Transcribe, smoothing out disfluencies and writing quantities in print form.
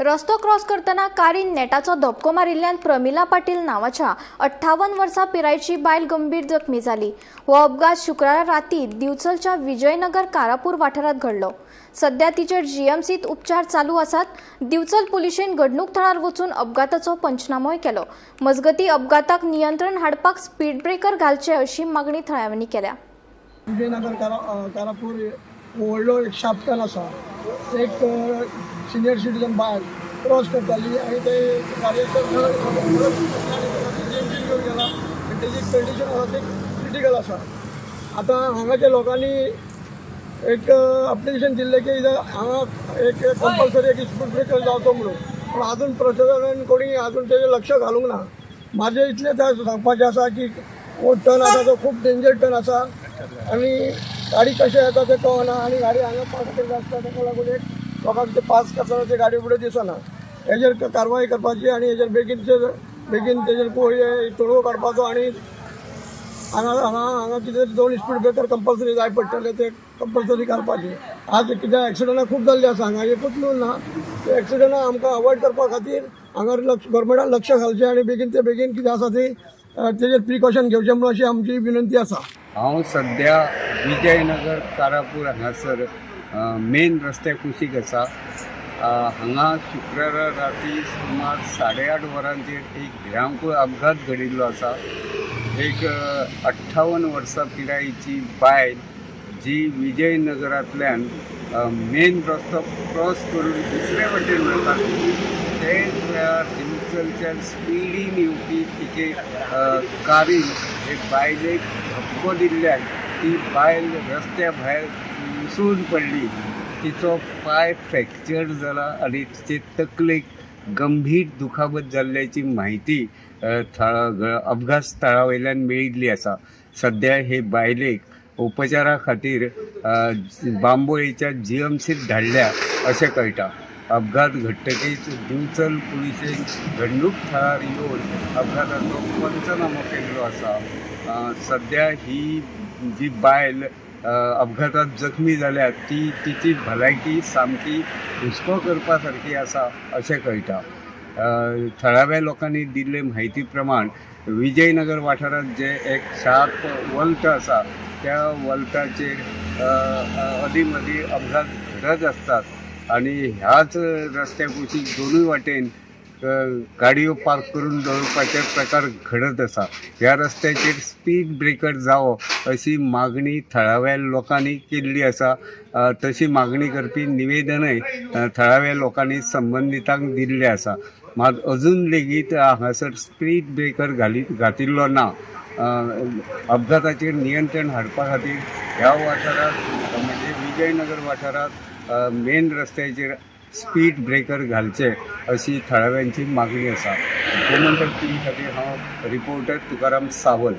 रस्तो क्रॉस करतना कारीन नेटाचो धपको मारिल्ल्यान प्रमिला पाटील नांवाच्या 58 वर्सां पिरायेची बायल गंभीर जखमी जाली. हो अपघात शुक्रारा राती दिवचलच्या विजयनगर कारापूर वाठारांत घडलो. सध्या तिचेर जीएमसीत उपचार चालू आसात. दिवचल पुलिशेन घडणूक थळार वचून अपघाताचो पंचनामोय केलो. मजगती, अपघाताक नियंत्रण हाडपाक स्पीड ब्रेकर घालचे अशी मागणी थळाव्यांनी केल्या. विजयनगर कारापूर व्हडलो एक शार्प टर्न आसा. एक सिनियर सिटीजन बायल क्रॉस करताली आनी ते गाडयेचो जीएमसीन घेवन गेला आनी तेजी कंडिशन आसा ती क्रिटिकल आसा. आतां हांगाच्या लोकांनी एक अप्लिकेशन दिल्लें की हांगा एक कंपल्सरी एक स्पीड ब्रेकर जावचो म्हणून, पूण आजून प्रशासनान कोणी आजून तेजेर लक्ष घालूंक ना. म्हाजें इतलें सांगपाचें आसा की हो टर्न आसा तो खूब डेंजर टर्न आसा आनी गाडी कशें येता तें कळना आनी गाडी हांगा पास केल्ली आसता. ताका लागून एक लोकांक ते पास करतना ते गाडी फुडें दिसना. हेजेर कारवाय करपाची आनी हेजेर बेगीनचे बेगीन तेजेर तोडगो काडपाचो आनी हांगा हांगा हांगा कितें दोन स्पीड ब्रेकर कंपल्सरी जाय पडटले, ते कंपल्सरी घालपाचे. आज कितें एक्सिडंटां खूब जाल्लीं आसा हांगा, एकूच न्हू ना. ते एक्सिडंटां आमकां अवॉयड करपा खातीर हांगा लक्ष गव्हर्मेंटान लक्ष घालचें आनी बेगीन ते बेगीन कितें आसा ती तेजेर प्रिकॉशन घेवचें म्हणून अशी आमची विनंती आसा. हांव सद्या विजयनगर कारापूर हांगासर मेन रस्त्या कुशीक आसा. हांगा शुक्रारा राती सुमार 8:30 वरांचेर एक भिरांकूळ अपघात घडिल्लो आसा. एक 58 वर्सां पिरायेची बायल जी विजयनगरांतल्यान मेन रस्तो क्रॉस करून दुसरे वटेन वताली, तेच वेळार दिवचलच्यान स्पिडीन येवपी एके कारीन हे बायलेक धपको दिल्ल्यान ती बायल रस्त्या भायर उसळून पडली. तिचो पांय फ्रॅक्चर जाला आनी तिचे तकलेक गंभीर दुखापत जाल्ल्याची म्हायती अपघात स्थळा वयल्यान मेळिल्ली आसा. सद्या हे बायलेक उपचारा खातीर बांबोळेच्या जीएमसीत धाडल्या अशें कळटा. अपघात घडटकीच दिवचल पुलिशेन घडणूक थळार येवन अपघाताचो पंचनामो केल्लो आसा. सद्या ही जी बायल अपघातात जखमी जाल्या ती तिची भलायकी सामकी हुस्को करपा सारकी आसा अशें कळटा. थळाव्या लोकांनी दिल्ले म्हायती प्रमाण विजयनगर वाठारांत जे एक शार्प वल्त आसा, त्या वल्ताचेर अदीं मदीं अपघात घडत आसतात आनी ह्याच रस्त्या कुशीक दोनूय वाटेन गाडयो पार्क करून दवरपाचे प्रकार घडत आसा. ह्या रस्त्याचेर स्पीड ब्रेकर जावो अशी मागणी थळाव्या लोकांनी केल्ली आसा. तशी मागणी करपी निवेदनय थळाव्या लोकांनी संबंदितांक दिल्लें आसा. मात अजून लेगीत हांगासर स्पीड ब्रेकर घातिल्लो ना. अपघाताचेर नियंत्रण हाडपा खातीर ह्या वाठारांत, म्हणजे विजयनगर वाठारांत मेन रस्त्याचेर स्पीड ब्रेकर घालचे अशी थळाव्यांची मागणी आसा. गोमंतक टीव्ही खातीर हांव रिपोर्टर तुकाराम सावल.